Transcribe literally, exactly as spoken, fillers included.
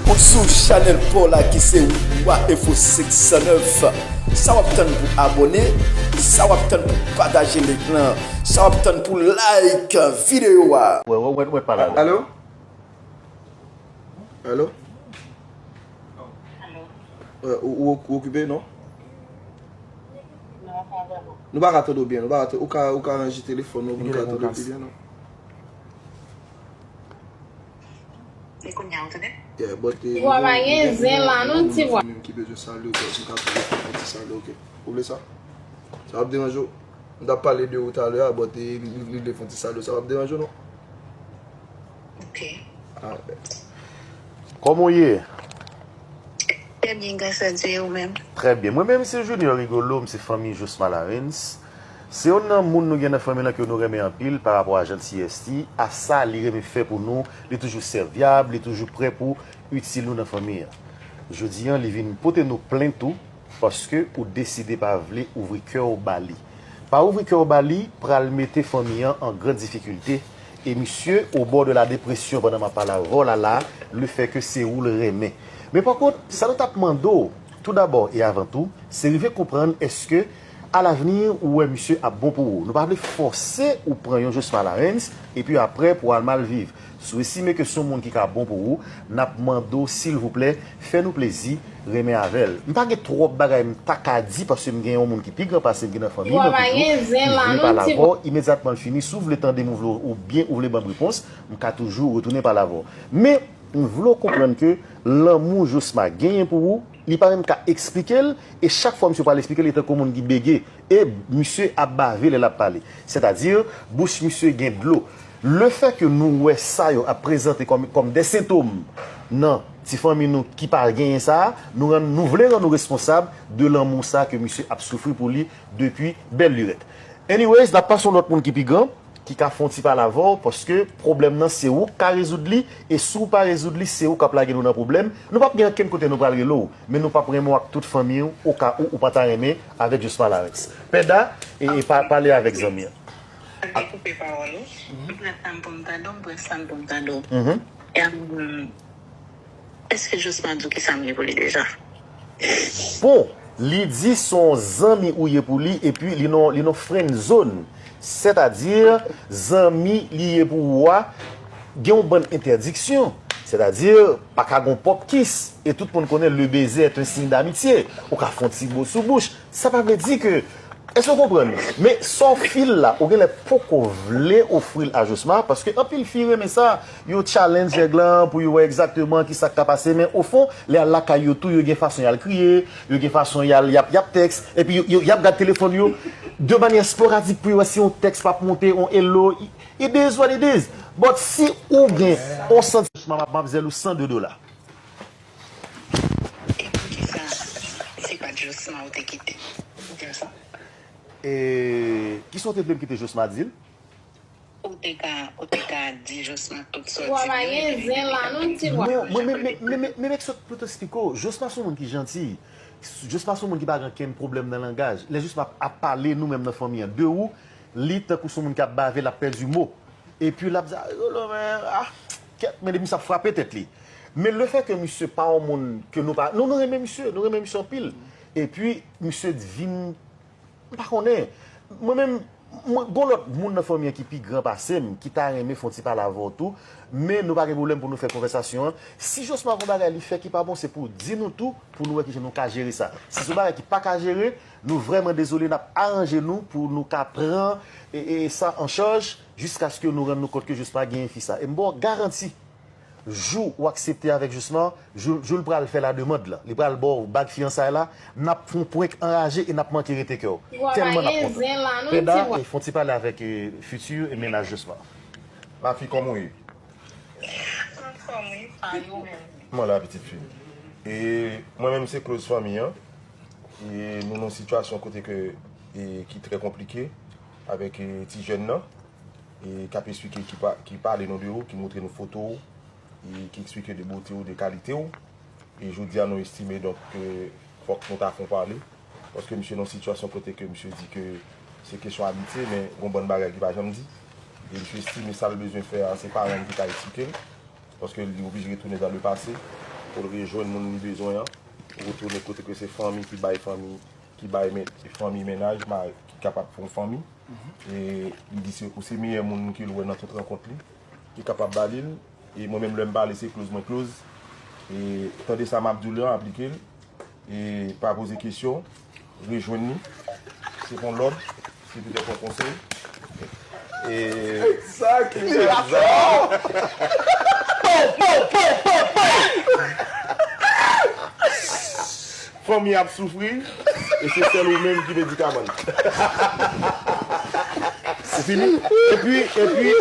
Ou sou chanèl pa w la ki se Wa Enfo senk san nèf. Sa w ap tann pou abòne? Sa w ap tann pou pataje link lan? Sa w ap tann pou like videyo a? Wè, wè, wè, wè, pale avè l. Alo? Alo? Alo? Ou, ou, ou okipe, non? Non, pa vrèman. Nou pa ka tande w byen, nou pa ka tande, ou ka, ou ka ranje telefòn nou pou nou ka tande w pi byen, non? E kounye a, ou tande? Yeah, but, eh, Ti Wa pa gen zen la, non, Ti Wa. Menm ki bezwen salye w, but m ka toujou fè yon ti salye, ok? Ou vle sa? Sa ap deranje w? M t ap pale de ou talè a, but, eh, li, li, li vle fè yon ti salye w, sa ap deranje w, non? Ok. Alright. Kòman w ye? Très bien, grâce à Dieu, ou menm? Très bien. Mwen menm, se Junior Rigolo, m se fanmi Josma Larens. Se youn nan moun nou gen nan fanmi lan ke nou renmen anpil pa rapò a jantiyès li, a sa li renmen fè pou nou, li toujou sèvyab, li toujou prè pou itil nou nan fanmi an. Jodi an, li vin pote nou plent ou, paske ou deside pa vle ouvri kè w ba li. Pa ouvri kè w ba li, pral mete fanmi an an gran difikilte, e misye o bò de la depresyon pandan m ap pale avè w la la, lefètke se ou l renmen. Men pa kont, sa nou t ap mande w, toudabò e avan tou, se rive konprann èske alavni ou wè misye ap bon pou ou. Nou pa vle fòse ou pran yon Josma Larens, epi aprè pou w al mal viv. Si w estime ke se yon moun ki ka bon pou ou, n ap mande w, silvouplè, fè nou plezi, renmen avè l. M pa gen twòp bagay m ta ka di, paske m gen yon moun ki pi gran pase m ki nan fanmi mwen toujou, ki vle pale avè w. Imedyatman l fini, si w vle tande m, ou vle, oubyen ou vle ban m repons, m ka toujou retounen pale avè w. Men, m vle w konprann ke lanmou Josma genyen pou ou, li pa menm ka eksplike l, e chak fwa misye pral eksplike l, li tankou yon moun ki bege, e misye ap bave lè l ap pale. Sètadi, bouch misye gen dlo. Lefètke nou wè sa yo ap prezante kòm, kòm de sentòm nan ti fanmi nou ki pa genyen sa a, nou rann, nou vle rann nou responsab de lanmou sa a ke misye ap soufri pou li depi bèl lirèt. Anyways, n ap pase yon lòt moun ki pi gran, ki ka fè yon ti pale avè w, paske pwoblèm nan se ou k ka rezoud li, e si w pa rezoud li, se ou k ap lage nou nan pwoblèm. Nou p ap gen ankenn kote nou pral rele w, men nou p ap renmen w ak tout fanmi w, oka ou, ou pa ta renmen avèk Josma Larens. Pèda, e, e pa, pale avèk zanmi an. An te koupe pawòl ou. M prèt sa m pou m tande w, m prèt sa m pou m tande w. Mhm. E, èske Josma di w kisa m ye pou li deja? Bon, li di se yon zanmi ou ye pou li, epi li nan, li nan friend zone. Sètadi, zanmi li ye pou ou a, gen yon bann entèdiksyon. Sètadi, pa ka gon pòp kis. E tout moun konnen le baiser est un signe d'amitié. Ou ka fè yon ti bo sou bouch. Sa pa vle di ke, èske w konprann? Men sa w fil la, ou genlè poko vle ofri l a Josma, paske anpil fi renmen sa. Yo challenge nèg lan pou yo wè egzakteman kisa k ka pase, men ofon, lè y al lakay yo tou, yo gen fason y al kriye, yo gen fason y al, y ap, y ap tèks, epi yo, yo, y ap gad telefòn yo de manyè sporadik pou yo wè si yon tèks p ap monte, yon hello. I, it is what it is. But si ou gen yon santi, Josma, mamzèl ou san de dola. E poukisa se pa Josma ou te kite? Ou te sa? E kisa w te vle m kite Josma di l? Ou te ka, ou te ka di Josma tout sa w di m yo, epi li te ka... Non, mwen, men, men, men, men, men, men, sot pou te eksplike w, Josma se yon moun ki janti. Josma se yon moun ki pa gen okenn pwoblèm nan langaj. Lè Josma ap, ap pale, nou menm nan fanmi an, de ou, li tankou se yon moun k ap bave, l ap pèdi mo. Epi l ap di, "Ah, Rigolo, men, ah, kèt," men depi misye ap frape tèt li. Men lefètke misye pa yon moun ke nou pa, nou, nou renmen misye, nou renmen misye anpil. Epi, misye vin, m pa konnen. Mwen menm, mwen, gon lòt moun nan fanmi an ki pi gran pase m, ki ta renmen fè yon ti pale avè w tou, men nou pa gen pwoblèm pou nou fè konvèsasyon an. Si Josma gon bagay li fè ki pa bon, se pou di nou tou, pou nou wè kijan nou ka jere sa. Si se yon bagay ki pa ka jere, nou vrèman dezole, n ap aranje nou pou nou ka pran, e, e, sa an chaj, jiskaske nou rann nou kont ke Josma genyen fi sa. E m ba w garanti, jou ou aksepte avèk Josma, jou, jou l pral fè lademann lan, li pral ba w bag fiyansay la, n ap fè yon prank anraje e n ap manke rete kè w. Tèlman n ap kontan. Pèda, e, fè yon ti pale avèk, e, fiti e mennaj Josma. Mafi, kòman w ye? Anfòm, wi, pa yo menm. Kòman la, pitit fi? E, mwen menm, se Claude fanmi an. E, nou nan yon sitiyasyon kote ke, e, ki trè konplike avèk, e, ti jèn nan, e, k ap eksplike, ki pa, ki pale nou de ou, ki montre nou foto ou, e, ki eksplike de bote ou, de kalite ou. E jodi a, nou estime, donk, ke fòk nou ta fè yon pale. Paske misye nan yon sitiyasyon kote ke misye di ke se kesyon amitye, men gon bann bagay li pa janm di. E misye estime sa l bezwen fè a, se paran l ki ka eksplike l. Paske li oblije retounen dan le pase. pou l rejwenn moun li bezwen an, pou retounen kote ke se fanmi ki bay fanmi, ki bay men, fanmi mennaj, ma-, ki kapab fè yon fanmi. E li di se, ou se meyè moun ke l wè nan tout rankont li, ki kapab ba li l. E mwen menm, lè m pale, se close mwen close. E tande sa m ap di w lan, aplike l. E pa poze kesyon, rejwenn li. Se pa yon lòd, se petèt yon konsèy. E sa ki fanmi ap soufri, e se sèl ou menm ki medikaman. Se fini. Epi, epi,